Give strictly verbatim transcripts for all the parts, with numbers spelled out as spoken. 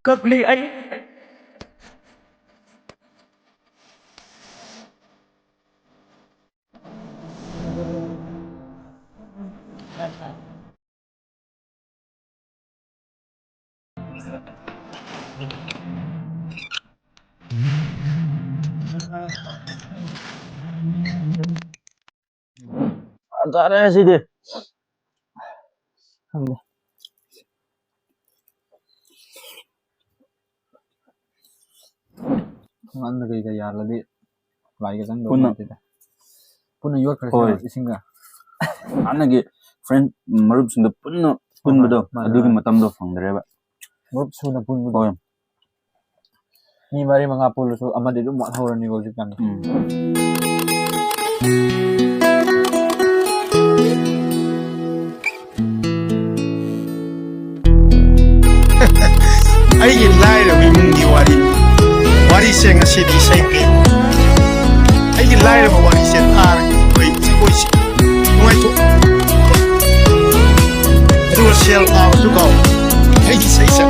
ꯆꯠꯂꯤ ꯑꯩ꯫ ꯐꯖꯔꯦ ꯁꯤꯗꯤ꯫ ꯈꯪꯗꯦ꯫ ꯊꯣꯡꯒꯥꯟꯗ ꯀꯩꯀꯥ ꯌꯥꯜꯂꯗꯤ ꯂꯥꯏꯒ ꯆꯪꯗꯧ ꯄꯨꯟꯅ꯫ ꯃꯥꯟꯗꯦꯗ꯫ ꯄꯨꯟꯅ ꯌꯣꯠꯈ꯭ꯔꯁꯦ ꯍꯣꯏ꯫ ꯏꯁꯤꯡꯒ꯫ ꯍꯥꯟꯅꯒꯤ friend, ꯃꯔꯨꯞꯁꯤꯡꯗ ꯄꯨꯟꯅ ꯍꯣꯏ, ꯄꯨꯟꯕꯗꯣ, ꯃꯥꯅꯦ, ꯑꯗꯨꯒꯤ ꯃꯥꯅꯦ꯫ ꯃꯇꯝꯗꯣ ꯐꯪꯗ꯭ꯔꯦꯕ꯫ ꯃꯔꯨꯞ ꯁꯨꯅ ꯄꯨꯟꯕꯗꯣ꯫ ꯍꯣꯏ꯫ ꯃꯤ ꯃꯔꯤ ꯃꯉꯥ ꯄꯨꯜꯂꯁꯨ ꯑꯃꯗꯤ ꯑꯗꯨꯝ ꯋꯥꯠꯍꯧꯔꯅꯤꯀꯣ ꯍꯧꯖꯤꯛꯀꯥꯟꯗꯤ꯫ ꯎꯝ꯫ ꯑꯩꯒꯤ ꯂꯥꯏꯔꯕ ꯏꯃꯨꯡꯒꯤ ꯋꯥꯔꯤ꯫ ꯋꯥꯔꯤꯁꯦ ꯉꯁꯤꯗꯤ ꯏꯁꯩ ꯄꯦꯟ꯫ ꯑꯩꯒꯤ ꯂꯥꯏꯔꯕ ꯋꯥꯔꯤꯁꯦ ꯇꯥꯔꯒ ꯑꯩꯈꯣꯏ ꯖꯒꯣꯏꯁꯦ ꯅꯨꯡꯉꯥꯏꯊꯣꯛ꯫ ꯑꯗꯨꯒ ꯁꯦꯜ ꯇꯥꯕꯁꯨ ꯀꯥꯎ꯫ ꯑꯩꯒꯤ ꯏꯁꯩꯁꯦ꯫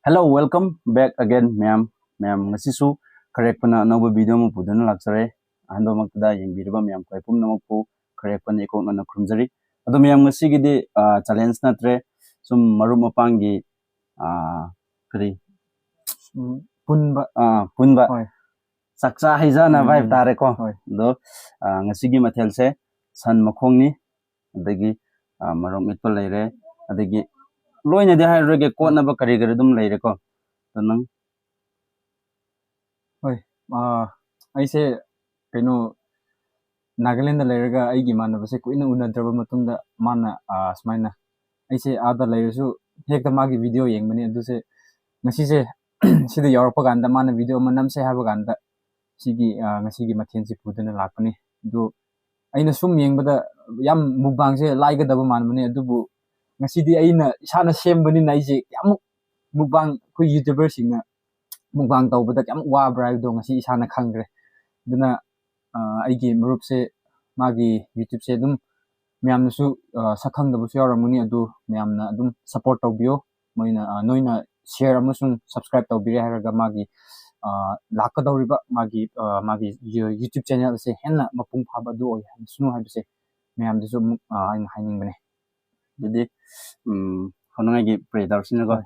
Hello, welcome back again, ꯃꯌꯥꯝ꯫ ꯃꯌꯥꯝ, ꯉꯁꯤꯁꯨ ꯈꯔꯦꯛꯄꯅ ꯑꯅꯧꯕ video ꯑꯃ ꯄꯨꯗꯨꯅ ꯂꯥꯛꯆꯔꯦ꯫ ꯑꯍꯥꯟꯕꯃꯛꯇꯗ ꯌꯦꯡꯕꯤꯔꯤꯕ ꯃꯌꯥꯝ ꯈ꯭ꯋꯥꯏ ꯄꯨꯝꯅꯃꯛꯄꯨ ꯈꯔꯦꯛꯄꯅ ꯏꯀꯣꯛꯅꯅ ꯈꯨꯔꯨꯝꯖꯔꯤ꯫ ꯑꯗꯣ ꯃꯌꯥꯝ, ꯉꯁꯤꯒꯤꯗꯤ, ꯑ, challenge ꯅꯠꯇ꯭ꯔꯦ, ꯁꯨꯝ ꯃꯔꯨꯞ ꯃꯄꯥꯡꯒꯤ, ꯑ, ꯀꯔꯤ? ꯎꯝ, ꯄꯨꯟꯕ꯫ ꯑ, ꯄꯨꯟꯕ꯫ ꯍꯣꯏ꯫ ꯆꯥꯛꯆꯥ ꯍꯩꯖꯥꯅꯕ ꯎꯝ, ꯍꯥꯏꯕ ꯇꯥꯔꯦꯀꯣ꯫ ꯍꯣꯏ꯫ ꯑꯗꯣ, ꯑ, ꯉꯁꯤꯒꯤ ꯃꯊꯦꯜꯁꯦ ꯁꯟ ꯃꯈꯣꯡꯅꯤ, ꯑꯗꯒꯤ, ꯑ, ꯃꯔꯣꯛ ꯃꯦꯠꯄ ꯂꯩꯔꯦ, ꯑꯗꯒꯤ ꯂꯣꯏꯅꯗꯤ ꯍꯥꯏꯔꯔꯣꯏꯒꯦ, ꯀꯣꯠꯅꯕ ꯀꯔꯤ ꯀꯔꯤ ꯑꯗꯨꯝ ꯂꯩꯔꯦꯀꯣ꯫ ꯑꯗꯣ ꯅꯪ? ꯍꯣꯏ, ꯑ, ꯑꯩꯁꯦ ꯀꯩꯅꯣ, ꯅꯥꯒꯥꯂꯦꯟꯗ ꯂꯩꯔꯒ ꯑꯩꯒꯤ ꯏꯃꯥꯟꯅꯕꯁꯦ ꯀꯨꯏꯅ ꯎꯅꯗ꯭ꯔꯕ ꯃꯇꯨꯡꯗ ꯃꯥꯅ, ꯑ, ꯁꯨꯃꯥꯏꯅ, ꯑꯩꯁꯦ ꯑꯥꯗ ꯂꯩꯔꯁꯨ ꯍꯦꯛꯇ ꯃꯥꯒꯤ video ꯌꯦꯡꯕꯅꯦ꯫ ꯑꯗꯨꯁꯦ ꯉꯁꯤꯁꯦ ꯁꯤꯗ ꯌꯧꯔꯛꯄ ꯀꯥꯟꯗ ꯃꯥꯅ video ꯑꯃ ꯅꯝꯁꯦ ꯍꯥꯏꯕ ꯀꯥꯟꯗ ꯁꯤꯒꯤ, ꯑ, ꯉꯁꯤꯒꯤ ꯃꯊꯦꯜꯁꯤ ꯄꯨꯗꯨꯅ ꯂꯥꯛꯄꯅꯤ꯫ ꯑꯗꯨ ꯑꯩꯅ ꯁꯨꯝ ꯌꯦꯡꯕꯗ ꯌꯥꯝ mukbangꯁꯦ ꯂꯥꯏꯒꯗꯕ ꯃꯥꯟꯕꯅꯦ, ꯑꯗꯨꯕꯨ ꯉꯁꯤꯗꯤ ꯑꯩꯅ ꯏꯁꯥꯅ ꯁꯦꯝꯕꯅꯤꯅ ꯑꯩꯁꯦ ꯀꯌꯥꯃꯨꯛ mukbang, ꯑꯩꯈꯣꯏ YouTuberꯁꯤꯡꯅ mukbang ꯇꯧꯕꯗ ꯀꯌꯥꯃꯨꯛ ꯋꯥꯕ꯭ꯔꯥ ꯍꯥꯏꯕꯗꯣ ꯉꯁꯤ ꯏꯁꯥꯅ ꯈꯪꯈ꯭ꯔꯦ꯫ ꯑꯗꯨꯅ, ꯑ, ꯑꯩꯒꯤ ꯃꯔꯨꯞꯁꯦ, ꯃꯥꯒꯤ YouTubeꯁꯦ ꯑꯗꯨꯝ ꯃꯌꯥꯝꯅꯁꯨ, ꯑ, ꯁꯛ ꯈꯪꯗꯕꯁꯨ ꯌꯥꯎꯔꯝꯒꯅꯤ, ꯑꯗꯨ ꯃꯌꯥꯝꯅ ꯑꯗꯨꯝ support ꯇꯧꯕꯤꯌꯣ꯫ ꯃꯣꯏꯅ, ꯑ, ꯅꯣꯏꯅ share ꯑꯃꯁꯨꯡ subscribe ꯇꯧꯕꯤꯔꯦ ꯍꯥꯏꯔꯒ ꯃꯥꯒꯤ, ꯑ, ꯂꯥꯛꯀꯗꯧꯔꯤꯕ ꯃꯥꯒꯤ, ꯑ, ꯃꯥꯒꯤ ꯌꯨ-, YouTube channel ꯑꯁꯦ ꯍꯦꯟꯅ ꯃꯄꯨꯡ ꯐꯥꯕ ꯑꯗꯨ ꯑꯣꯏꯍꯟꯁꯅꯨ ꯍꯥꯏꯕꯁꯦ ꯃꯌꯥꯝꯗꯁꯨ ꯑꯃꯨꯛ, ꯑ, ꯑꯩꯅ ꯍꯥꯏꯅꯤꯡꯕꯅꯦ꯫ ꯑꯗꯨꯗꯤ, ꯎꯝ, ꯍꯧꯅꯉꯥꯏꯒꯤ pray ꯇꯧꯔꯁꯤꯅꯀꯣ꯫ ꯍꯣꯏ꯫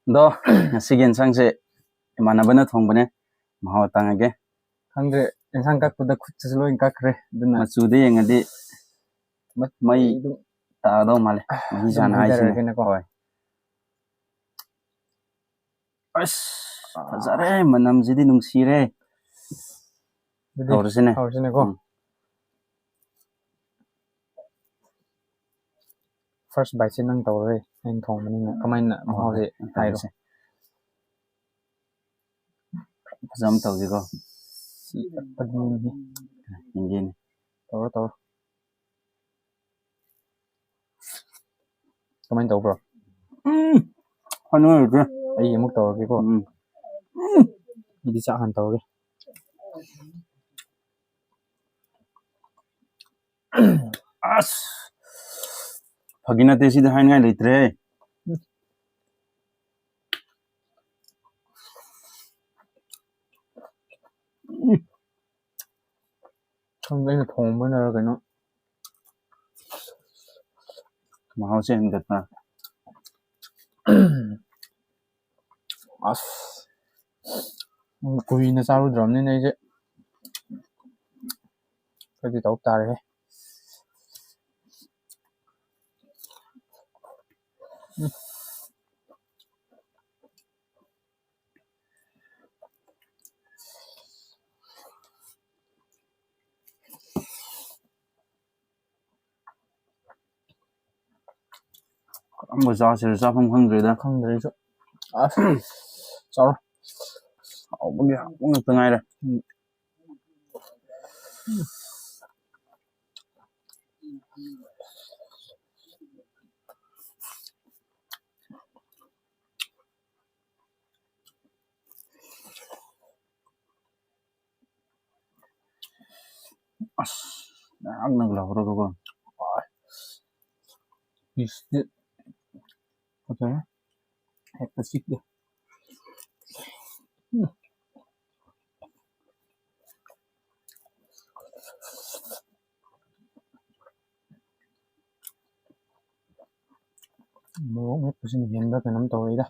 ꯑꯗꯣ ꯉꯁꯤꯒꯤ ꯌꯦꯟꯁꯥꯡꯁꯦ ꯏꯃꯥꯟꯅꯕꯅ ꯊꯣꯡꯕꯅꯦ, ꯃꯍꯥꯎ ꯇꯪꯉꯒꯦ꯫ ꯈꯪꯗ꯭ꯔꯦ, ꯌꯦꯟꯁꯥꯡ ꯀꯛꯄꯗ ꯈꯨꯠꯁꯤꯁꯨ ꯂꯣꯏ ꯀꯛꯈ꯭ꯔꯦ, ꯑꯗꯨꯅ ꯃꯆꯨꯗ ꯌꯦꯡꯉꯗꯤ ꯃꯩ ꯃꯩ ꯑꯗꯨꯝ ꯇꯥꯗꯧ ꯃꯥꯜꯂꯦ, ꯃꯍꯤ ꯑꯗꯨꯝ ꯆꯥꯅ ꯍꯥꯏꯁꯤꯅꯦ꯫ ꯍꯩꯊꯔꯒꯦꯅꯦꯀꯣ꯫ ꯍꯣꯏ꯫ ꯑꯁ, ꯐꯖꯔꯦ, ꯃꯅꯝꯁꯤꯗꯤ ꯅꯨꯡꯁꯤꯔꯦ꯫ ꯑꯗꯨꯗꯤ ꯍꯧꯔꯁꯤꯅꯦ꯫ ꯍꯧꯔꯁꯤꯅꯦꯀꯣ꯫ ꯎꯝ꯫ First biteꯁꯦ ꯅꯪ ꯇꯧꯔꯦ, ꯑꯩꯅ ꯊꯣꯡꯕꯅꯤꯅ ꯀꯃꯥꯏꯅ ꯍꯣꯏ, ꯃꯍꯥꯎꯁꯦ ꯍꯣꯏ, ꯍꯥꯏꯔꯣ꯫ ꯇꯧꯔꯁꯦ꯫ ꯐꯖꯅ ꯇꯧꯁꯤꯀꯣ꯫ ꯁꯤ ꯀꯛꯄꯗꯨꯅꯤ꯫ ꯌꯦꯡꯒꯦꯅꯦ꯫ ꯇꯧꯔꯣ, ꯇꯧꯔꯣ꯫ ꯀꯃꯥꯏꯅ ꯇꯧꯕ꯭ꯔꯣ? ꯎꯝ, ꯍꯥꯏꯅꯤꯡꯉꯥꯏ ꯂꯩꯇꯦ꯫ ꯑꯩ ꯑꯃꯨꯛ ꯇꯧꯔꯒꯦꯀꯣ꯫ ꯎꯝ꯫ ꯑꯩꯗꯤ ꯆꯥꯛ ꯍꯥꯟꯅ ꯇꯧꯔꯒꯦ꯫ ꯑꯁ! ꯐꯥꯒꯤ ꯅꯠꯇꯦ, ꯁꯤꯗ ꯍꯥꯏꯅꯤꯡꯉꯥꯏ ꯂꯩꯇ꯭ꯔꯦ꯫ ꯎꯝ꯫ ꯈꯪꯗꯦ, ꯑꯩꯅ ꯊꯣꯡꯕꯅꯔ ꯀꯩꯅꯣ꯫ ꯃꯍꯥꯎꯁꯦ ꯍꯦꯟꯒꯠꯄ꯫ ꯑꯁ, ꯀꯨꯏꯅ ꯆꯥꯔꯨꯗ꯭ꯔꯕꯅꯤꯅ ꯑꯩꯁꯦ ꯈꯔꯗꯤ ꯇꯧ ꯇꯥꯔꯦꯍꯦ꯫ ꯎꯝ꯫ ꯀꯔꯝꯕ ꯆꯥꯁꯤꯔ ꯆꯥꯐꯝ ꯈꯪꯗ꯭ꯔꯦꯗ꯫ ꯈꯪꯗ꯭ꯔꯦ ꯑꯩꯁꯨ꯫ ꯑꯁ, ꯆꯥꯔꯣ꯫ ꯍꯥꯎꯕꯒꯤ ꯍꯥꯎꯕ ꯉꯥꯛꯇ ꯉꯥꯏꯔꯦ꯫ ꯎꯝ꯫ ꯑꯁ, ꯅꯛ ꯅꯛ ꯂꯥꯎꯔꯒꯀꯣ꯫ ꯄꯤꯁꯇꯤ ꯐꯖꯔꯦ꯫ ꯍꯦꯛꯇ ꯆꯤꯛꯑꯦ꯫ ꯎꯝ꯫ ꯃꯣꯔꯣꯛ ꯃꯦꯠꯄꯁꯤꯅ ꯍꯦꯟꯕ꯭ꯔꯥ ꯀꯩꯅꯣꯝ ꯇꯧꯔꯦꯗ꯫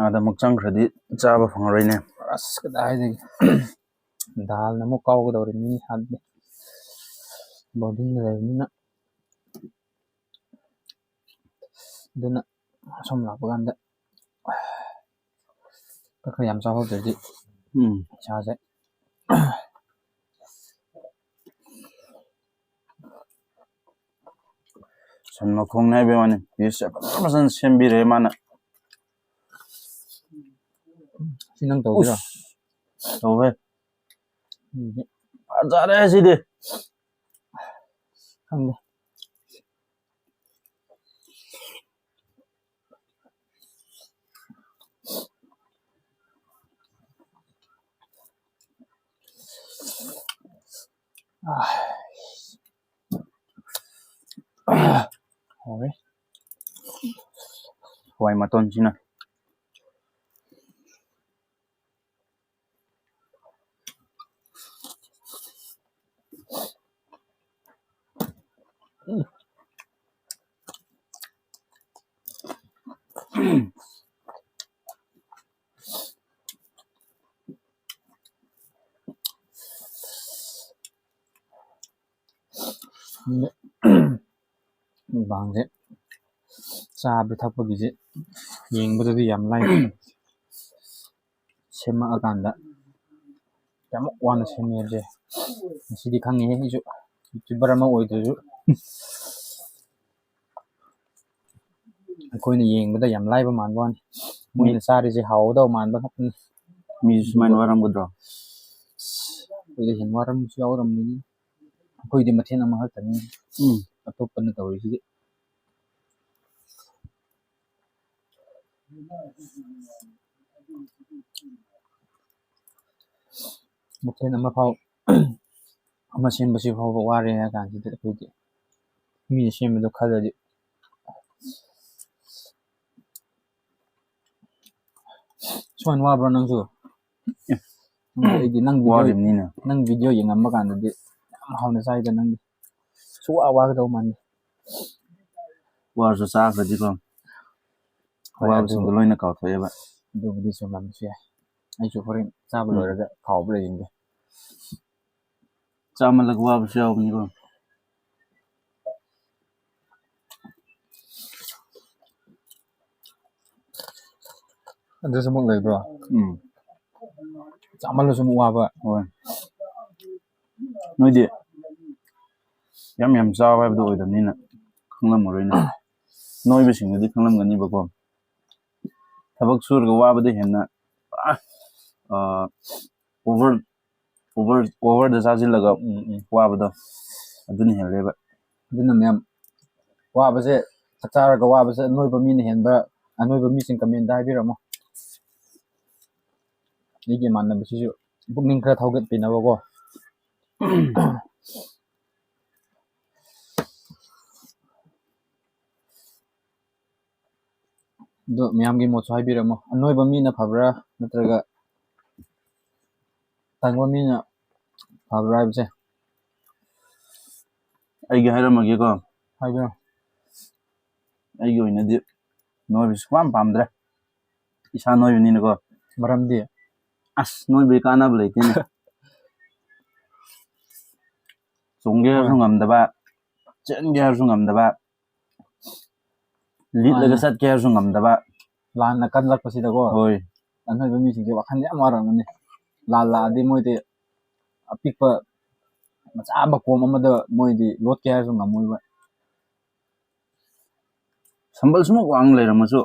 ꯑꯥꯗ ꯑꯃꯨꯛ ꯆꯪꯈ꯭ꯔꯗꯤ ꯆꯥꯕ ꯐꯪꯉꯔꯣꯏꯅꯦ꯫ ꯑꯁ, ꯀꯗꯥꯏꯗꯒꯤ꯫ ꯗꯥꯜꯅ ꯑꯃꯨꯛ ꯀꯥꯎꯒꯗꯧꯔꯤꯅꯤ ꯍꯥꯏꯕꯗꯤ꯫ ꯕꯣꯔꯗꯤꯡꯗ ꯂꯩꯕꯅꯤꯅ꯫ ꯑꯗꯨꯅ ꯑꯁꯣꯝ ꯂꯥꯛꯄ ꯀꯥꯟꯗ ꯈꯔ ꯈꯔ ꯌꯥꯝ ꯆꯥꯍꯧꯗ꯭ꯔꯗꯤ ꯎꯝ꯫ ꯏꯁꯥꯁꯦ ꯁꯟ ꯃꯈꯣꯡꯅꯦ ꯍꯥꯏꯕꯩ ꯋꯥꯅꯤ, ꯄꯤꯁꯁꯦ ꯐꯖꯅ ꯐꯖꯅ ꯁꯦꯝꯕꯤꯔꯦ ꯃꯥꯅ꯫ ꯁꯤ ꯅꯪ ꯇꯧꯕꯤꯔꯣ? ꯎꯁ, ꯇꯧꯋꯦ꯫ ꯎꯝ꯫ ꯐꯖꯔꯦ ꯁꯤꯗꯤ꯫ ꯈꯪꯗꯦ꯫ ꯍꯥꯎꯔꯦ꯫ ꯍꯋꯥꯏ ꯃꯇꯣꯟꯁꯤꯅ꯫ ꯃꯨꯛꯕꯥꯡꯁꯦ ꯆꯥꯕ ꯊꯛꯄꯒꯤꯁꯦ ꯌꯦꯡꯕꯗꯗꯤ ꯌꯥꯝ ꯂꯥꯏ꯫ ꯁꯦꯝꯃꯛꯑꯀꯥꯟꯗ ꯀꯌꯥꯃꯨꯛ ꯋꯥꯅ ꯁꯦꯝꯃꯦ ꯍꯥꯏꯕꯁꯦ ꯉꯁꯤꯗꯤ ꯈꯪꯉꯦ꯫ ꯑꯩꯁꯨ ꯌꯨꯇ꯭ꯌꯨꯕꯔ ꯑꯃ ꯑꯣꯏꯗ꯭ꯔꯁꯨ ꯑꯩꯈꯣꯏꯅ ꯌꯦꯡꯕꯗ ꯌꯥꯝ ꯂꯥꯏꯕ ꯃꯥꯟꯕ ꯋꯥꯅꯤ꯫ ꯃꯣꯏꯅ ꯆꯥꯔꯤꯁꯦ ꯍꯥꯎꯒꯗꯧꯕ ꯃꯥꯟꯕ ꯈꯛꯇꯅꯤ꯫ ꯃꯤꯁꯨ ꯁꯨꯃꯥꯏꯅ ꯋꯥꯔꯝꯒꯗ꯭ꯔꯣ? ꯑꯩꯈꯣꯏꯗ ꯍꯦꯟꯅ ꯋꯥꯔꯝꯕꯁꯨ ꯌꯥꯎꯔꯝꯃꯤꯅꯤ꯫ ꯑꯩꯈꯣꯏꯗꯤ ꯃꯊꯦꯜ ꯑꯃꯈꯛꯇꯅꯤ꯫ ꯎꯝ ꯑꯇꯣꯞꯄꯅ ꯇꯧꯔꯤꯁꯤꯗꯤ ꯃꯊꯦꯜ ꯑꯃ ꯐꯥꯎ ꯑꯃ ꯁꯦꯝꯕꯁꯤ ꯐꯥꯎꯕ ꯋꯥꯔꯦ ꯍꯥꯏ ꯀꯥꯟꯁꯤꯗ ꯑꯩꯈꯣꯏꯗꯤ ꯃꯤꯅ ꯁꯦꯝꯕꯗꯣ ꯈꯜꯂꯗꯤ ꯁꯨꯃꯥꯏꯅ ꯋꯥꯕ꯭ꯔꯣ ꯅꯪꯁꯨ? ꯑꯩꯗꯤ ꯅꯪ video ꯋꯥꯔꯤꯕꯅꯤꯅ ꯅꯪ video ꯌꯦꯡꯉꯝꯕ ꯀꯥꯟꯗꯗꯤ ꯌꯥꯝ ꯍꯥꯎꯅ ꯆꯥꯏꯗ ꯅꯪꯗꯤ꯫ ꯁꯨꯛꯋꯥ ꯋꯥꯒꯗꯧ ꯃꯥꯟꯗꯦ꯫ ꯋꯥꯔꯁꯨ ꯆꯥꯈ꯭ꯔꯗꯤꯀꯣ ꯍꯣꯏ, ꯑꯋꯥꯕꯁꯤꯡꯗꯣ ꯑꯗꯨ- ꯂꯣꯏꯅ ꯀꯥꯎꯊꯣꯛꯑꯦꯕ꯫ ꯑꯗꯨꯕꯨꯗꯤ ꯆꯨꯝꯂꯝꯕꯁꯨ ꯌꯥꯏ꯫ ꯑꯩꯁꯨ ꯍꯣꯔꯦꯟ ꯆꯥꯕ ꯎꯝ꯫ ꯂꯣꯏꯔꯒ ꯍꯥꯎꯕ꯭ꯔꯥ ꯌꯦꯡꯒꯦ꯫ ꯆꯥꯃꯜꯂꯒ ꯋꯥꯕꯁꯨ ꯌꯥꯎꯕꯅꯤꯀꯣ꯫ ꯑꯗꯨꯁꯨ ꯑꯃꯨꯛ ꯂꯩꯕ꯭ꯔꯣ? ꯎꯝ ꯆꯥꯃꯜꯂꯁꯨ ꯑꯃꯨꯛ ꯋꯥꯕ꯫ ꯍꯣꯏ꯫ ꯅꯣꯏꯗꯤ ꯌꯥꯝ ꯌꯥꯝ ꯆꯥꯎ ꯍꯥꯏꯕꯗꯣ ꯑꯣꯏꯗꯕꯅꯤꯅ ꯈꯪꯂꯝꯃꯔꯣꯏꯅꯦ꯫ ꯅꯣꯏꯕꯁꯤꯡꯗꯨꯗꯤ ꯈꯪꯂꯝꯒꯅꯤꯕꯀꯣ꯫ ꯊꯕꯛ ꯁꯨꯔꯒ ꯋꯥꯕꯗ ꯍꯦꯟꯅ ꯄꯨꯔꯥ ꯑꯣꯚꯔ ꯑꯣꯚꯔ ꯑꯣꯚꯔꯗ ꯆꯥꯁꯤꯜꯂꯒ ꯎꯝ ꯎꯝ ꯋꯥꯕꯗꯣ ꯑꯗꯨꯅ ꯍꯦꯜꯂꯦꯕ꯫ ꯑꯗꯨꯅ ꯃꯌꯥꯝ ꯋꯥꯕꯁꯦ, ꯆꯥꯛ ꯆꯥꯔꯒ ꯋꯥꯕꯁꯦ ꯑꯅꯣꯏꯕ ꯃꯤꯅ ꯍꯦꯟꯕ, ꯑꯅꯣꯏꯕ ꯃꯤꯁꯤꯡ comment ꯍꯥꯏꯕꯤꯔꯝꯃꯣ꯫ ꯑꯩꯒꯤ ꯏꯃꯥꯟꯅꯕꯁꯤꯁꯨ ꯄꯨꯛꯅꯤꯡ ꯈꯔ ꯊꯧꯒꯠꯄꯤꯅꯕꯀꯣ꯫ ꯑꯗꯣ ꯃꯌꯥꯝꯒꯤ ꯃꯣꯠꯁꯨ ꯍꯥꯏꯕꯤꯔꯝꯃꯣ꯫ ꯑꯅꯣꯏꯕ ꯃꯤꯅ ꯐꯕ꯭ꯔꯥ ꯅꯠꯇ꯭ꯔꯒ ꯇꯥꯡꯕ ꯃꯤꯅ ꯐꯕ꯭ꯔꯥ ꯍꯥꯏꯕꯁꯦ ꯑꯩꯒꯤ ꯍꯥꯏꯔꯝꯃꯒꯦꯀꯣ꯫ ꯍꯥꯏꯕꯤꯔꯣ꯫ ꯑꯩꯒꯤ ꯑꯣꯏꯅꯗꯤ ꯅꯣꯏꯕꯁꯤ ꯁꯨꯛꯄꯥꯝ ꯄꯥꯝꯗ꯭ꯔꯦ꯫ ꯏꯁꯥ ꯅꯣꯏꯕꯅꯤꯅꯀꯣ꯫ ꯃꯔꯝꯗꯤ? ꯑꯁ, ꯅꯣꯏꯕꯒꯤ ꯀꯥꯟꯅꯕ ꯂꯩꯇꯦꯅꯦ꯫ ꯆꯣꯡꯒꯦ ꯍꯥꯏꯔꯁꯨ ꯍꯣꯏ꯫ ꯉꯝꯗꯕ, ꯆꯦꯟꯒꯦ ꯍꯥꯏꯔꯁꯨ ꯉꯝꯗꯕ, ꯂꯤꯠꯂꯒ ꯃꯥꯅꯦ꯫ ꯆꯠꯀꯦ ꯍꯥꯏꯔꯁꯨ ꯉꯝꯗꯕ꯫ ꯂꯥꯟꯅ ꯀꯜꯂꯛꯄꯁꯤꯗꯀꯣ꯫ ꯍꯣꯏ꯫ ꯑꯅꯣꯏꯕ ꯃꯤꯁꯤꯡꯁꯦ ꯋꯥꯈꯜ ꯌꯥꯝ ꯋꯥꯔꯝꯒꯅꯤ꯫ ꯂꯥꯜꯂꯛꯑꯗꯤ ꯃꯣꯏꯗꯤ ꯑꯄꯤꯛꯄ ꯃꯆꯥ ꯃꯀꯣꯝ ꯑꯃꯗ ꯃꯣꯏꯗꯤ ꯂꯣꯠꯀꯦ ꯍꯥꯏꯔꯁꯨ ꯉꯝꯃꯣꯏꯕ꯫ ꯁꯝꯕꯜ ꯁꯨꯃꯨꯛ ꯋꯥꯡ ꯂꯩꯔꯝꯃꯁꯨ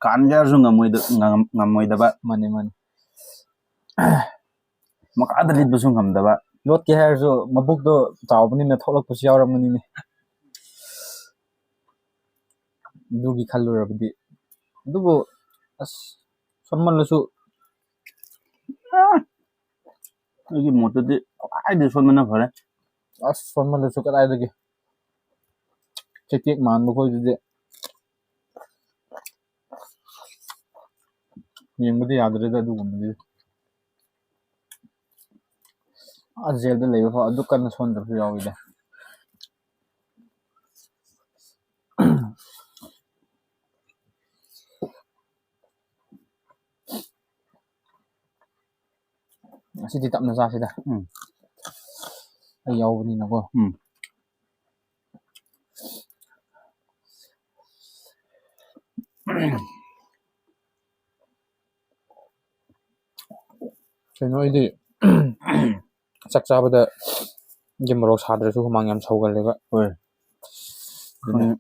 ꯀꯥꯟꯒꯦ ꯍꯥꯏꯔꯁꯨ ꯉꯝꯃꯣꯏꯗ-, ꯉꯝ-, ꯉꯝꯃꯣꯏꯗꯕ꯫ ꯃꯥꯅꯦ, ꯃꯥꯅꯦ꯫ ꯃꯈꯥꯗ ꯂꯤꯠꯄꯁꯨ ꯉꯝꯗꯕ꯫ ꯂꯣꯠꯀꯦ ꯍꯥꯏꯔꯁꯨ ꯃꯕꯨꯛꯇꯣ ꯆꯥꯎꯕꯅꯤꯅ ꯊꯣꯛꯂꯛꯄꯁꯨ ꯌꯥꯎꯔꯝꯒꯅꯤꯅꯦ꯫ ꯑꯗꯨꯒꯤ ꯈꯜꯂꯨꯔꯕꯗꯤ꯫ ꯑꯗꯨꯕꯨ ꯑꯁ, ꯁꯣꯟꯃꯜꯂꯁꯨ ꯑꯩꯒꯤ ꯃꯣꯠꯇꯗꯤ ꯈ꯭ꯋꯥꯏꯗꯒꯤ ꯁꯣꯟꯕꯅ ꯐꯔꯦ꯫ ꯑꯁ, ꯁꯣꯟꯃꯜꯂꯁꯨ ꯀꯗꯥꯏꯗꯒꯤ꯫ ꯆꯩꯇꯦꯛ ꯃꯥꯟꯕ ꯈꯣꯏꯗꯨꯗꯤ ꯌꯦꯡꯕꯗꯤ ꯌꯥꯗ꯭ꯔꯦꯗ ꯑꯗꯨꯒꯨꯝꯕꯗꯤ꯫ ꯑꯥ, ꯖꯦꯜꯗ ꯂꯩꯕ ꯐꯥꯎ ꯑꯗꯨ ꯀꯟꯅ ꯁꯣꯟꯗꯕꯁꯨ ꯌꯥꯎꯋꯤꯗ꯫ ꯉꯁꯤꯗꯤ ꯇꯞꯅ ꯆꯥꯁꯤꯗ꯫ ꯎꯝ꯫ ꯑꯩ ꯌꯥꯎꯕꯅꯤꯅꯀꯣ꯫ ꯎꯝ꯫ ꯀꯩꯅꯣ, ꯑꯩꯗꯤ ꯆꯥꯛ ꯆꯥꯕꯗ ꯌꯦꯟ ꯃꯣꯔꯣꯛ ꯁꯥꯗ꯭ꯔꯁꯨ ꯍꯨꯃꯥꯡ ꯌꯥꯝ ꯁꯧꯒꯜꯂꯦꯕ꯫ ꯍꯣꯏ꯫ ꯑꯗꯨꯅ ꯈꯪꯉꯦ꯫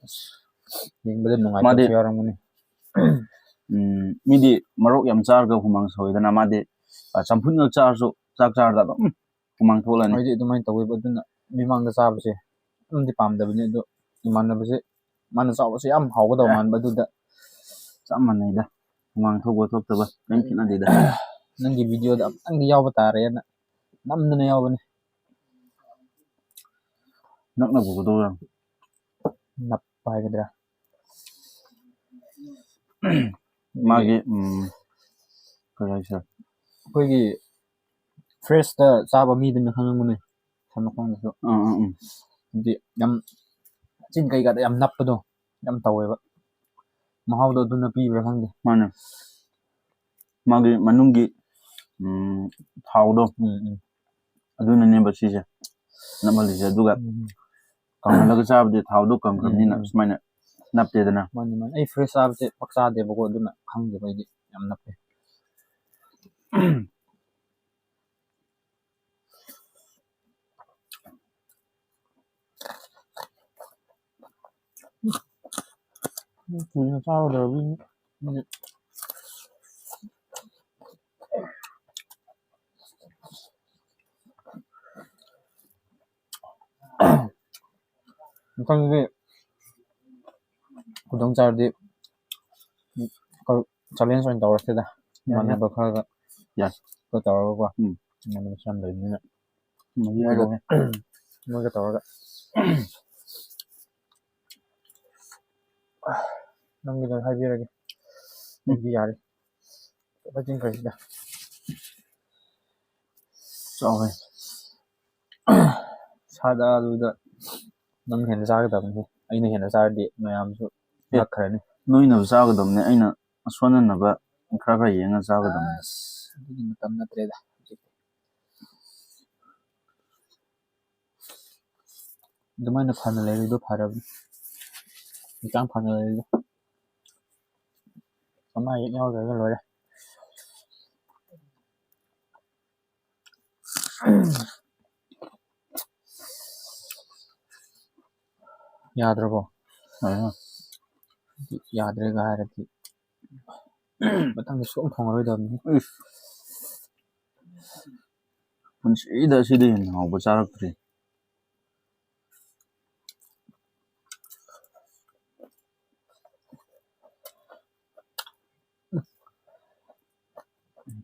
ꯌꯦꯡꯕꯗ ꯃꯥꯗꯤ ꯅꯨꯡꯉꯥꯏꯇꯕꯁꯨ ꯌꯥꯎꯔꯝꯒꯅꯤ꯫ ꯎꯝ, ꯃꯤꯗꯤ ꯃꯔꯣꯛ ꯌꯥꯝ ꯆꯥꯔꯒ ꯍꯨꯃꯥꯡ ꯁꯧꯋꯤꯗꯅ, ꯃꯥꯗꯤ, ꯑ, ꯆꯝꯐꯨꯠ ꯉꯥꯛ ꯆꯥꯔꯁꯨ, ꯆꯥꯛ ꯆꯥꯔꯗ ꯑꯗꯨꯝ ꯍꯨꯃꯥꯡ ꯊꯣꯛꯂꯅꯤ꯫ ꯑꯩꯗꯤ ꯑꯗꯨꯃꯥꯏꯅ ꯇꯧꯋꯦꯕ, ꯑꯗꯨꯅ ꯃꯤꯃꯥꯡꯗ ꯆꯥꯕꯁꯦ ꯑꯗꯨꯝꯗꯤ ꯄꯥꯝꯗꯕꯅꯤ꯫ ꯑꯗꯣ ꯏꯃꯥꯟꯅꯕꯁꯦ, ꯃꯥꯅ ꯆꯥꯎꯕꯁꯦ ꯌꯥꯝ ꯍꯥꯎꯒꯗꯧ ꯑꯦ꯫ ꯃꯥꯟꯕ, ꯑꯗꯨꯗ ꯆꯞ ꯃꯥꯟꯅꯩꯗ, ꯍꯨꯃꯥꯡ ꯊꯣꯛꯄ ꯊꯣꯛꯇꯕ ꯀꯔꯤꯝ ꯈꯦꯠꯅꯗꯦꯗ꯫ ꯅꯪꯒꯤ ꯚꯤꯗꯤꯑꯣꯗ ꯑꯃꯨꯛꯇꯪꯗꯤ ꯌꯥꯎꯕ ꯇꯥꯔꯦꯅ ꯅꯝꯗꯅ ꯌꯥꯎꯕꯅꯦ꯫ ꯅꯛꯅ ꯄꯨꯒꯗꯧꯔꯥ? ꯅꯞꯄ ꯍꯥꯏꯒꯗ꯭ꯔꯥ? ꯃꯥꯒꯤ, ꯎꯝ, ꯀꯔꯤ ꯍꯥꯏꯁꯤꯔꯥ? ꯑꯩꯈꯣꯏꯒꯤ ꯐ꯭ꯔꯦꯁꯇ ꯆꯥꯕ ꯃꯤꯗꯨꯅ ꯈꯪꯉꯝꯒꯅꯤ, ꯁꯝ ꯃꯈꯣꯡꯗꯁꯨ꯫ ꯎꯝ, ꯎꯝ, ꯎꯝ꯫ ꯍꯥꯏꯗꯤ ꯌꯥꯝ ꯆꯤꯟ ꯀꯩꯀꯥꯗ ꯌꯥꯝ ꯅꯞꯄꯗꯣ ꯌꯥꯝ ꯇꯧꯋꯦꯕ꯫ ꯃꯍꯥꯎꯗꯣ ꯑꯗꯨꯅ ꯄꯤꯕ꯭ꯔꯥ ꯈꯪꯗꯦ꯫ ꯃꯥꯅꯦ꯫ ꯃꯥꯒꯤ ꯃꯅꯨꯡꯒꯤ, ꯎꯝ, ꯊꯥꯎꯗꯣ, ꯎꯝ, ꯎꯝ꯫ ꯑꯗꯨꯅꯅꯦꯕ ꯁꯤꯁꯦ ꯅꯞꯍꯜꯂꯤꯁꯦ꯫ ꯑꯗꯨꯒ ꯎꯝ꯫ ꯀꯪꯍꯜꯂꯒ ꯆꯥꯕꯗꯤ ꯊꯥꯎꯗꯣ ꯀꯪꯈ꯭ꯔꯕꯅꯤꯅ ꯎꯝ, ꯎꯝ꯫ ꯁꯨꯃꯥꯏꯅ ꯅꯞꯇꯦꯗꯅ꯫ ꯃꯥꯅꯤ, ꯃꯥꯅꯤ꯫ ꯑꯩ ꯐ꯭ꯔꯦꯁ ꯆꯥꯕꯁꯦ ꯄꯥꯛ ꯆꯥꯗꯦꯕꯀꯣ, ꯑꯗꯨꯅ ꯈꯪꯗꯦꯕ ꯑꯩꯗꯤ꯫ ꯌꯥꯝ ꯅꯞꯄꯦ꯫ ꯀꯨꯏꯅ ꯆꯥꯔꯨꯗ꯭ꯔꯕꯒꯤ꯫ ꯃꯊꯪꯗꯤ ꯈꯨꯗꯣꯡ ꯆꯥꯔꯗꯤ ꯆꯦꯂꯦꯟꯖ ꯑꯣꯏꯅ ꯇꯧꯔꯁꯤꯗ꯫ ꯌꯥꯏ, ꯌꯥꯏ꯫ ꯏꯃꯥꯟꯅꯕ ꯈꯔꯒ ꯌꯥꯏ꯫ ꯇꯧꯔꯒꯀꯣ꯫ ꯎꯝ꯫ ꯏꯃꯥꯟꯅꯕꯁꯨ ꯌꯥꯝ ꯂꯩꯕꯅꯤꯅ꯫ ꯃꯣꯏꯒ, ꯃꯣꯏꯒ ꯇꯧꯔꯒ꯫ ꯅꯪꯒꯤꯗꯣ ꯍꯥꯏꯕꯤꯔꯒꯦ꯫ ꯑꯩꯗꯤ ꯌꯥꯔꯦ꯫ ꯐꯖꯅ ꯀꯩꯁꯤꯗ꯫ ꯆꯥꯎꯋꯦ꯫ ꯁꯥꯗ ꯑꯗꯨꯗ ꯅꯪ ꯍꯦꯟꯅ ꯆꯥꯒꯗꯕꯅꯤ꯫ ꯑꯩꯅ ꯍꯦꯟꯅ ꯆꯥꯔꯗꯤ ꯃꯌꯥꯝꯁꯨ ꯑꯦ, ꯉꯛꯈ꯭ꯔꯅꯤ꯫ ꯅꯣꯏꯅꯕꯨ ꯆꯥꯒꯗꯕꯅꯦ, ꯑꯩꯅ ꯑꯁꯣꯟꯅꯅꯕ ꯈꯔ ꯈꯔ ꯌꯦꯡꯉ ꯆꯥꯒꯗꯕꯅꯦ꯫ ꯑꯁ, ꯑꯗꯨꯒꯤ ꯃꯇꯝ ꯅꯠꯇ꯭ꯔꯦꯗ ꯍꯧꯖꯤꯛꯇꯤ꯫ ꯑꯗꯨꯃꯥꯏꯅ ꯐꯅ ꯂꯩꯔꯤꯗꯣ ꯐꯔꯕꯅꯤ꯫ ꯍꯛꯆꯥꯡ ꯐꯅ ꯂꯩꯔꯤꯗꯣ꯫ ꯑꯃ ꯍꯦꯛ ꯌꯥꯎꯗ꯭ꯔꯒ ꯂꯣꯏꯔꯦ꯫ ꯌꯥꯗ꯭ꯔꯕꯣ? ꯑꯥ꯫ ꯌꯥꯗ꯭ꯔꯦꯒ ꯍꯥꯏꯔꯗꯤ ꯃꯊꯪꯗ ꯁꯨꯡ ꯐꯪꯉꯔꯣꯏꯗꯕꯅꯤ꯫ ꯏꯁ꯫ ꯄꯨꯟꯁꯤꯗ ꯑꯁꯤꯗꯤ ꯍꯦꯟꯅ ꯍꯥꯎꯕ ꯆꯥꯔꯛꯇ꯭ꯔꯤ꯫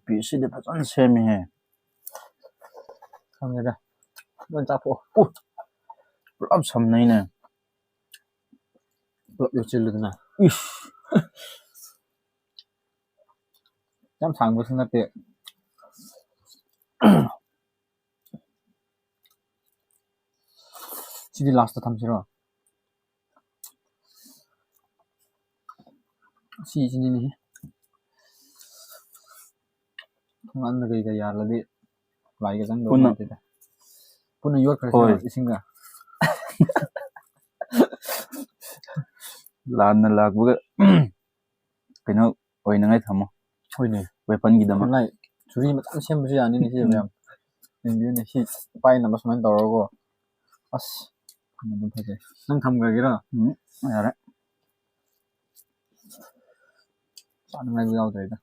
ꯄꯤꯁꯁꯤꯗꯤ ꯐꯖꯅ ꯁꯦꯝꯃꯤꯍꯦ꯫ ꯈꯪꯉꯦꯗ꯫ ꯂꯣꯏ ꯆꯥꯊꯣꯛꯑꯣ꯫ ꯎ! ꯄꯨꯂꯞ ꯁꯝꯅꯩꯅꯦ꯫ ꯄꯨꯂꯞ ꯌꯣꯠꯁꯤꯜꯂꯨꯗꯅ꯫ ꯏꯁ! ꯌꯥꯝ ꯁꯥꯡꯕꯁꯨ ꯅꯠꯇꯦ꯫ ꯁꯤꯗꯤ ꯂꯥꯁꯇ ꯊꯝꯁꯤꯔꯣ? ꯁꯤꯁꯤꯅꯤꯅꯦ꯫ ꯊꯣꯡꯒꯥꯟꯗ ꯀꯩꯀꯥ ꯌꯥꯜꯂꯗꯤ ꯂꯥꯏꯒ ꯆꯪꯗꯧ ꯄꯨꯟꯅ ꯃꯥꯟꯗꯦꯗ꯫ ꯄꯨꯟꯅ ꯌꯣꯠꯈ꯭ꯔꯁꯤꯔꯣ ꯍꯣꯏ꯫ ꯏꯁꯤꯡꯒ? ꯂꯥꯟꯅ ꯂꯥꯛꯄꯒ ꯀꯩꯅꯣ ꯑꯣꯏꯅꯉꯥꯏ ꯊꯝꯃꯣ꯫ ꯍꯣꯏꯅꯦ꯫ Weaponꯒꯤꯗꯃꯛ꯫ ꯈꯨꯠꯂꯥꯏ ꯁꯨꯔꯤ ꯃꯆꯥ ꯑꯃ ꯁꯦꯝꯕꯁꯨ ꯌꯥꯅꯤꯅꯦ ꯁꯤ ꯃꯌꯥꯝ꯫ ꯌꯦꯡꯕꯤꯌꯨꯅꯦ, ꯁꯤ ꯄꯥꯏꯅꯕ ꯁꯨꯃꯥꯏꯅ ꯇꯧꯔꯒꯀꯣ꯫ ꯑꯁ, ꯑꯗꯨꯝ ꯐꯖꯩ꯫ ꯅꯪ ꯊꯝꯈ꯭ꯔꯒꯦꯔꯣ? ꯎꯝ, ꯌꯥꯔꯦ꯫ ꯆꯥꯅꯤꯡꯉꯥꯏꯕꯨ ꯌꯥꯎꯗ꯭ꯔꯦꯗ꯫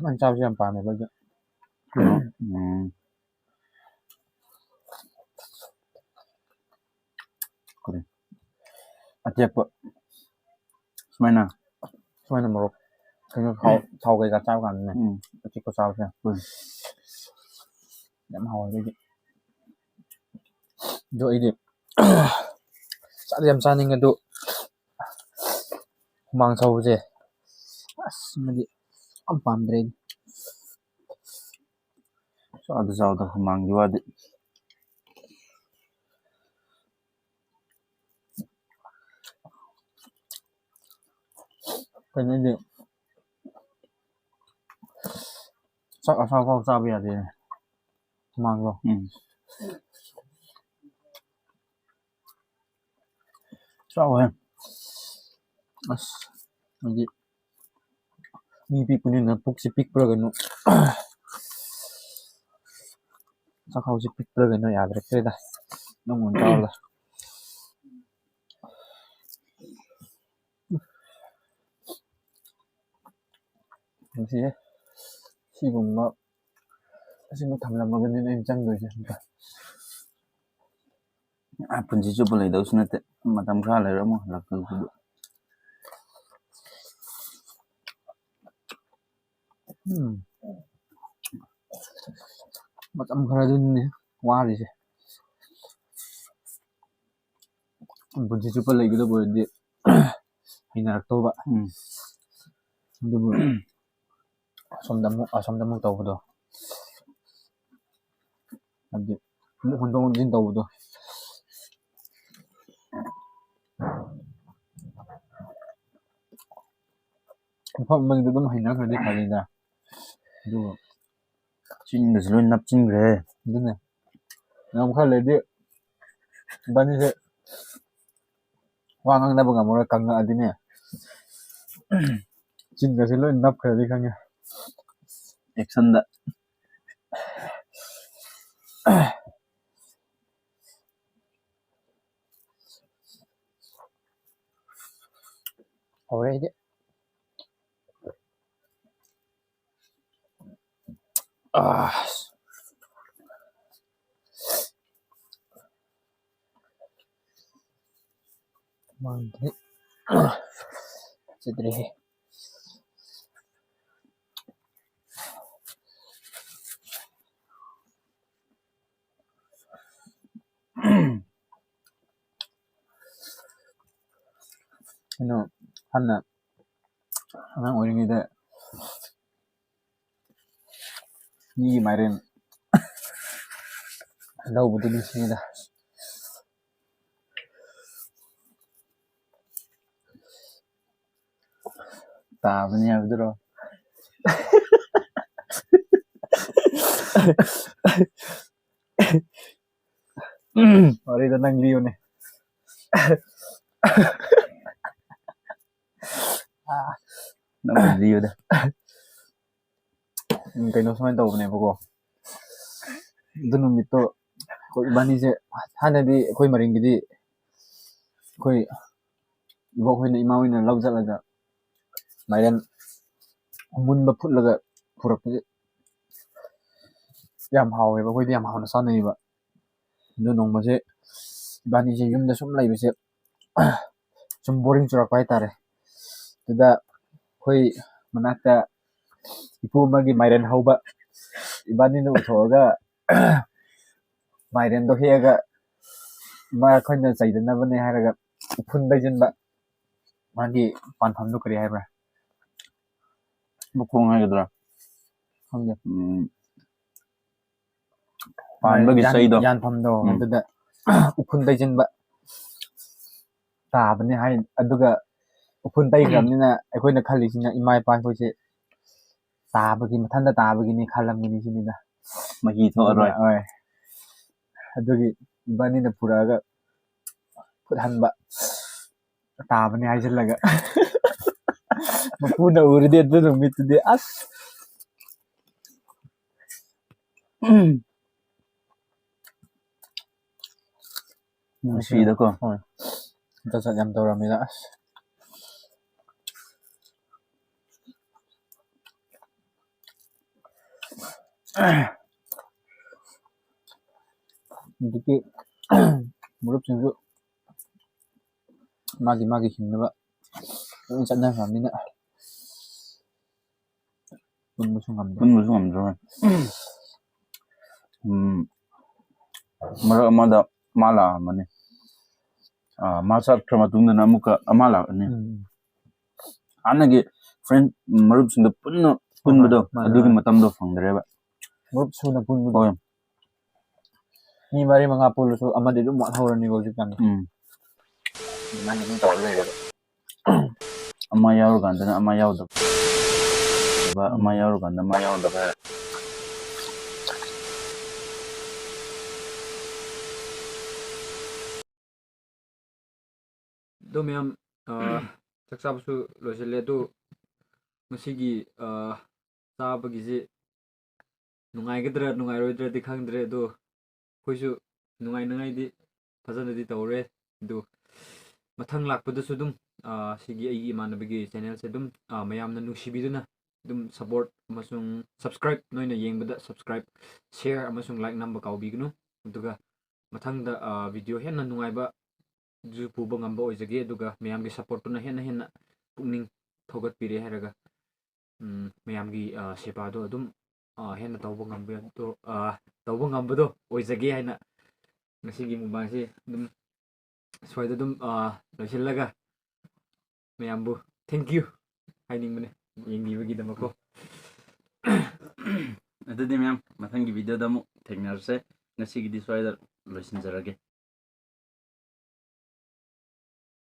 ꯅꯪ ꯆꯥꯕꯁꯦ ꯌꯥꯝ ꯄꯥꯝꯃꯦꯕ ꯑꯩꯁꯨ꯫ ꯎꯝ꯫ ꯀꯔꯤ? ꯑꯇꯦꯛꯄ꯫ ꯁꯨꯃꯥꯏꯅ꯫ ꯁꯨꯃꯥꯏꯅ ꯃꯣꯔꯣꯛ ꯀꯩꯅꯣ ꯊꯥꯎ, ꯊꯥꯎ ꯀꯩꯀꯥ ꯆꯥꯕ ꯀꯥꯟꯗꯅꯦ꯫ ꯎꯝ꯫ ꯑꯇꯦꯛꯄ ꯆꯥꯕꯁꯦ꯫ ꯎꯝ꯫ ꯌꯥꯝ ꯍꯥꯎꯋꯦ ꯑꯩꯗꯤ꯫ ꯑꯗꯣ ꯑꯩꯗꯤ ꯆꯥꯗꯤ ꯌꯥꯝ ꯆꯥꯅꯤꯡꯉꯦ ꯑꯗꯣ ꯍꯨꯃꯥꯡ ꯁꯧꯕꯁꯦ ꯑꯁ ꯃꯗꯤ ꯌꯥꯝ ꯄꯥꯝꯗ꯭ꯔꯦ ꯑꯩꯗꯤ꯫ ꯆꯥꯗ ꯆꯥꯗ ꯍꯨꯃꯥꯡꯒꯤ ꯋꯥꯗꯤ꯫ ꯀꯩꯅꯣꯗꯤ ꯆꯥꯛ ꯑꯁꯥꯕ ꯐꯥꯎ ꯆꯥꯕ ꯌꯥꯗꯦ ꯍꯨꯃꯥꯡꯗꯣ꯫ ꯎꯝ꯫ ꯆꯥꯎꯋꯦ꯫ ꯑꯁ, ꯍꯥꯏꯗꯤ ꯃꯤ ꯄꯤꯛꯄꯅꯤꯅ ꯄꯨꯛꯁꯤ ꯄꯤꯛꯄ꯭ꯔꯥ ꯀꯩꯅꯣ, ꯆꯥꯛꯈꯥꯎꯁꯤ ꯄꯤꯛꯄ꯭ꯔꯥ ꯀꯩꯅꯣ ꯌꯥꯗ꯭ꯔꯦꯗ꯫ ꯑꯗꯨꯝ ꯑꯣꯏꯅ ꯆꯥꯔꯒ꯫ ꯅꯨꯡꯁꯤꯌꯦ꯫ ꯁꯤꯒꯨꯝꯕ, ꯑꯁꯤꯒꯨꯝꯕ ꯊꯝꯂꯝꯃꯒꯅꯤꯅ ꯑꯩꯅ ꯆꯪꯗꯣꯏꯁꯦ ꯑꯝꯇ꯫ ꯑ, ꯄꯨꯟꯁꯤ ꯆꯨꯞꯄ ꯂꯩꯗꯧꯁꯨ ꯅꯠꯇꯦ꯫ ꯃꯇꯝ ꯈꯔ ꯂꯩꯔ ꯑꯃꯨꯛ ꯍꯜꯂꯛꯇꯧꯕꯗꯨ꯫ ꯎꯝ꯫ ꯃꯇꯝ ꯈꯔꯗꯨꯅꯤꯅꯦ ꯋꯥꯔꯤꯁꯦ꯫ ꯄꯨꯟꯁꯤ ꯆꯨꯞꯄ ꯂꯩꯒꯗꯕ ꯑꯣꯏꯔꯗꯤ ꯍꯩꯅꯔꯛꯇꯧꯕ꯫ ꯎꯝ꯫ ꯑꯗꯨꯕꯨ ꯑꯁꯣꯝꯗ ꯑꯃꯨꯛ, ꯑꯁꯣꯝꯗ ꯑꯃꯨꯛ ꯇꯧꯕꯗꯣ, ꯍꯥꯏꯕꯗꯤ ꯑꯃꯨꯛ ꯍꯣꯟꯗꯣꯛ ꯍꯣꯟꯖꯤꯟ ꯇꯧꯕꯗꯣ꯫ ꯃꯐꯝ ꯑꯃꯒꯤꯗ ꯑꯗꯨꯝ ꯍꯩꯅꯈ꯭ꯔꯗꯤ ꯐꯅꯤꯗ꯫ ꯑꯗꯨꯒ ꯆꯤꯟꯒꯁꯦ ꯂꯣꯏ ꯅꯞꯆꯤꯟꯈ꯭ꯔꯦ꯫ ꯑꯗꯨꯅꯦ꯫ ꯌꯥꯝ ꯈꯔ ꯂꯩꯔꯗꯤ ꯏꯕꯥꯅꯤꯁꯦ ꯋꯥ ꯉꯥꯡꯅꯕ ꯉꯝꯃꯔꯣꯏ, ꯀꯪꯉꯛꯑꯗꯤꯅꯦ꯫ ꯆꯤꯟꯒꯁꯦ ꯂꯣꯏ ꯅꯞꯈ꯭ꯔꯗꯤ ꯈꯪꯉꯦ꯫ ꯑꯦꯛꯁꯟꯗ꯫ ꯍꯧꯔꯦ ꯑꯩꯗꯤ꯫ ꯑꯥ꯫ ꯃꯥꯡꯗ꯭ꯔꯦ꯫ ꯐꯖꯗ꯭ꯔꯦꯍꯦ꯫ ꯀꯩꯅꯣ, ꯍꯥꯟꯅ ꯑꯉꯥꯡ ꯑꯣꯏꯔꯤꯉꯩꯗ ꯃꯤꯒꯤ ꯃꯥꯏꯔꯦꯟ ꯂꯧꯕꯗꯨ ꯅꯤꯡꯁꯤꯡꯉꯤꯗ꯫ ꯇꯥꯕꯅꯤ ꯍꯥꯏꯕꯗꯨꯔꯣ? ꯋꯥꯔꯤꯗꯣ ꯅꯪ ꯂꯤꯌꯨꯅꯦ꯫ ꯅꯪ ꯂꯤꯌꯨꯗ꯫ ꯎꯝ, ꯀꯩꯅꯣ ꯁꯨꯃꯥꯏꯅ ꯇꯧꯕꯅꯦꯕꯀꯣ꯫ ꯑꯗꯨ ꯅꯨꯃꯤꯠꯇꯣ ꯑꯩꯈꯣꯏ ꯏꯕꯥꯅꯤꯁꯦ, ꯊꯥꯏꯅꯗꯤ ꯑꯩꯈꯣꯏ ꯃꯔꯤꯡꯒꯤꯗꯤ ꯑꯩꯈꯣꯏ ꯏꯕꯣꯛ ꯍꯣꯏꯅ, ꯏꯃꯥ ꯍꯣꯏꯅ ꯂꯧ ꯆꯠꯂꯒ ꯃꯥꯏꯔꯦꯟ ꯑꯃꯨꯟꯕ ꯐꯨꯠꯂꯒ ꯄꯨꯔꯛꯄꯁꯦ ꯌꯥꯝ ꯍꯥꯎꯋꯦꯕ, ꯑꯩꯈꯣꯏꯗꯤ ꯌꯥꯝ ꯍꯥꯎꯅ ꯆꯥꯅꯩꯌꯦꯕ꯫ ꯑꯗꯨ ꯅꯣꯡꯃꯁꯦ ꯏꯕꯥꯅꯤꯁꯦ ꯌꯨꯝꯗ ꯁꯨꯝ ꯂꯩꯕꯁꯦ ꯁꯨꯝ ꯕꯣꯔꯤꯡ ꯆꯨꯔꯛꯄ ꯍꯥꯏꯇꯥꯔꯦ꯫ ꯑꯗꯨꯗ ꯑꯩꯈꯣꯏ ꯃꯅꯥꯛꯇ ꯏꯄꯨ ꯑꯃꯒꯤ ꯃꯥꯏꯔꯦꯟ ꯍꯧꯕ, ꯏꯕꯥꯅꯤꯅ ꯎꯊꯣꯛꯑꯒ ꯃꯥꯏꯔꯦꯟꯗꯣ ꯍꯦꯛꯑꯒ ꯏꯃꯥ ꯑꯩꯈꯣꯏꯅ ꯆꯩꯗꯅꯕꯅꯦ ꯍꯥꯏꯔꯒ ꯎꯐꯨꯟ ꯇꯩꯁꯤꯟꯕ꯫ ꯃꯥꯒꯤ ꯄꯥꯟꯐꯝꯗꯣ ꯀꯔꯤ ꯍꯥꯏꯕ꯭ꯔꯥ? ꯃꯈꯣꯡ ꯍꯥꯏꯒꯗ꯭ꯔꯥ? ꯈꯪꯗꯦ꯫ ꯎꯝ꯫ ꯄꯥꯟꯕꯒꯤ ꯌꯥꯟ- ꯆꯩꯗꯣ꯫ ꯌꯥꯟꯐꯝꯗꯣ ꯎꯝ꯫ ꯑꯗꯨꯗ ꯎꯐꯨꯟ ꯇꯩꯁꯤꯟꯕ ꯇꯥꯕꯅꯤ ꯍꯥꯏ꯫ ꯑꯗꯨꯒ ꯎꯐꯨꯟ ꯇꯩꯈ꯭ꯔꯕꯅꯤꯅ ꯑꯩꯈꯣꯏꯅ ꯈꯜꯂꯤꯁꯤꯅ ꯏꯃꯥ ꯏꯄꯥ ꯑꯩꯈꯣꯏꯁꯦ ꯇꯥꯕꯒꯤ, ꯃꯊꯟꯇ ꯇꯥꯕꯒꯤꯅꯤ ꯈꯜꯂꯝꯒꯅꯤ ꯁꯤꯅꯤꯗ꯫ ꯃꯍꯤ ꯊꯣꯛꯑꯔꯣꯏ꯫ ꯍꯣꯏ꯫ ꯑꯗꯨꯒꯤ ꯏꯕꯥꯅꯤꯅ ꯄꯨꯔꯛꯑꯒ ꯐꯨꯠꯍꯟꯕ꯫ ꯇꯥꯕꯅꯤ ꯍꯥꯏꯖꯤꯜꯂꯒ꯫ ꯃꯄꯨꯅ ꯎꯔꯗꯤ ꯑꯗꯨ ꯅꯨꯃꯤꯠꯇꯨꯗꯤ ꯑꯁ꯫ ꯅꯨꯡꯁꯤꯗꯀꯣ꯫ ꯍꯣꯏ꯫ ꯖꯥꯠ ꯖꯥꯠ ꯌꯥꯝ ꯇꯧꯔꯝꯃꯤꯗ ꯑꯁ꯫ ꯍꯧꯖꯤꯛꯇꯤ ꯃꯔꯨꯞꯁꯤꯡꯁꯨ ꯃꯥꯒꯤ ꯃꯥꯒꯤ ꯍꯤꯡꯅꯕ ꯂꯣꯏ ꯆꯠꯅꯈ꯭ꯔꯕꯅꯤꯅ ꯄꯨꯟꯕꯁꯨ ꯉꯝꯗ꯭ꯔꯦ꯫ ꯄꯨꯟꯕꯁꯨ ꯉꯝꯗ꯭ꯔꯦ꯫ ꯎꯝ, ꯃꯔꯛ ꯑꯃꯗ ꯃꯥ ꯂꯥꯛꯑꯝꯕꯅꯤ꯫ ꯑꯥ, ꯃꯥ ꯆꯠꯈ꯭ꯔ ꯃꯇꯨꯡꯗꯅ ꯑꯃꯨꯛꯀ ꯑꯃ ꯂꯥꯛꯑꯅꯤ꯫ ꯎꯝ꯫ ꯍꯥꯟꯅꯒꯤ friend, ꯃꯔꯨꯞꯁꯤꯡꯗꯣ ꯄꯨꯟꯅ ꯄꯨꯟꯕꯗꯣ, ꯃꯥꯅꯦ, ꯑꯗꯨꯒꯤ ꯃꯥꯅꯦ꯫ ꯃꯇꯝꯗꯣ ꯐꯪꯗ꯭ꯔꯦꯕ꯫ ꯃꯔꯨꯞ ꯁꯨꯅ ꯄꯨꯟꯕꯗꯣ꯫ ꯍꯣꯏ꯫ ꯃꯤ ꯃꯔꯤ ꯃꯉꯥ ꯄꯨꯜꯂꯁꯨ ꯑꯃꯗꯤ ꯑꯗꯨꯝ ꯋꯥꯠꯍꯧꯔꯅꯤꯀꯣ ꯍꯧꯖꯤꯛꯀꯥꯟꯗꯤ꯫ ꯎꯝ꯫ ꯑꯗꯨꯃꯥꯏꯅ ꯑꯗꯨꯝ ꯇꯧꯔ ꯂꯩꯔꯦꯕ꯫ ꯑꯃ ꯌꯥꯎꯔꯀꯥꯟꯗꯅ ꯑꯃ ꯌꯥꯎꯗꯕ, ꯑꯃ ꯎꯝ꯫ ꯌꯥꯎꯔꯀꯥꯟꯗ ꯑꯃ ꯌꯥꯎꯗꯕ꯫ ꯑꯗꯣ ꯃꯌꯥꯝ, ꯑ, ꯆꯥꯛ ꯆꯥꯕꯁꯨ ꯂꯣꯏꯁꯤꯜꯂꯦ꯫ ꯑꯗꯣ ꯉꯁꯤꯒꯤ, ꯑ, ꯆꯥꯕꯒꯤꯁꯦ ꯅꯨꯡꯉꯥꯏꯒꯗ꯭ꯔꯥ ꯅꯨꯡꯉꯥꯏꯔꯣꯏꯗ꯭ꯔꯗꯤ ꯈꯪꯗ꯭ꯔꯦ꯫ ꯑꯗꯣ ꯑꯩꯈꯣꯏꯁꯨ ꯅꯨꯡꯉꯥꯏꯅꯉꯥꯏꯗꯤ ꯐꯖꯅꯗꯤ ꯇꯧꯔꯦ꯫ ꯑꯗꯨ ꯃꯊꯪ ꯂꯥꯛꯄꯗꯁꯨ ꯑꯗꯨꯝ, ꯑ, ꯁꯤꯒꯤ ꯑꯩꯒꯤ ꯏꯃꯥꯟꯅꯕꯒꯤ channelꯁꯦ ꯑꯗꯨꯝ, ꯑ, ꯃꯌꯥꯝꯅ ꯅꯨꯡꯁꯤꯕꯤꯗꯨꯅ ꯑꯗꯨꯝ support ꯑꯃꯁꯨꯡ subscribe, ꯅꯣꯏꯅ ꯌꯦꯡꯕꯗ subscribe, share ꯑꯃꯁꯨꯡ like ꯅꯝꯕ ꯀꯥꯎꯕꯤꯒꯅꯨ꯫ ꯑꯗꯨꯒ ꯃꯊꯪꯗ, ꯑ, video ꯍꯦꯟꯅ ꯅꯨꯡꯉꯥꯏꯕ ꯖꯨ ꯄꯨꯕ ꯉꯝꯕ ꯑꯣꯏꯖꯒꯦ꯫ ꯑꯗꯨꯒ ꯃꯌꯥꯝꯒꯤ supportꯇꯨꯅ ꯍꯦꯟꯅ ꯍꯦꯟꯅ ꯄꯨꯛꯅꯤꯡ ꯊꯧꯒꯠꯄꯤꯔꯦ ꯍꯥꯏꯔꯒ, ꯎꯝ, ꯃꯌꯥꯝꯒꯤ, ꯑ, ꯁꯦꯕꯥꯗꯣ ꯑꯗꯨꯝ, ꯑ, ꯍꯦꯟꯅ ꯇꯧꯕ ꯉꯝꯕꯗꯣ, ꯑ, ꯇꯧꯕ ꯉꯝꯕꯗꯣ ꯑꯣꯏꯖꯒꯦ ꯍꯥꯏꯅ ꯉꯁꯤꯒꯤ mukbangꯁꯤ ꯑꯗꯨꯝ ꯁ꯭ꯋꯥꯏꯗ ꯑꯗꯨꯝ, ꯑ, ꯂꯣꯏꯁꯤꯜꯂꯒ ꯃꯌꯥꯝꯕꯨ thank you ꯍꯥꯏꯅꯤꯡꯕꯅꯦ ꯌꯦꯡꯕꯤꯕꯒꯤꯗꯃꯛꯀꯣ꯫ ꯑꯗꯨꯗꯤ ꯃꯌꯥꯝ, ꯃꯊꯪꯒꯤ videoꯗ ꯑꯃꯨꯛ ꯊꯦꯡꯅꯔꯁꯦ꯫ ꯉꯁꯤꯒꯤꯗꯤ ꯁ꯭ꯋꯥꯏꯗ ꯂꯣꯏꯁꯤꯟꯖꯔꯒꯦ꯫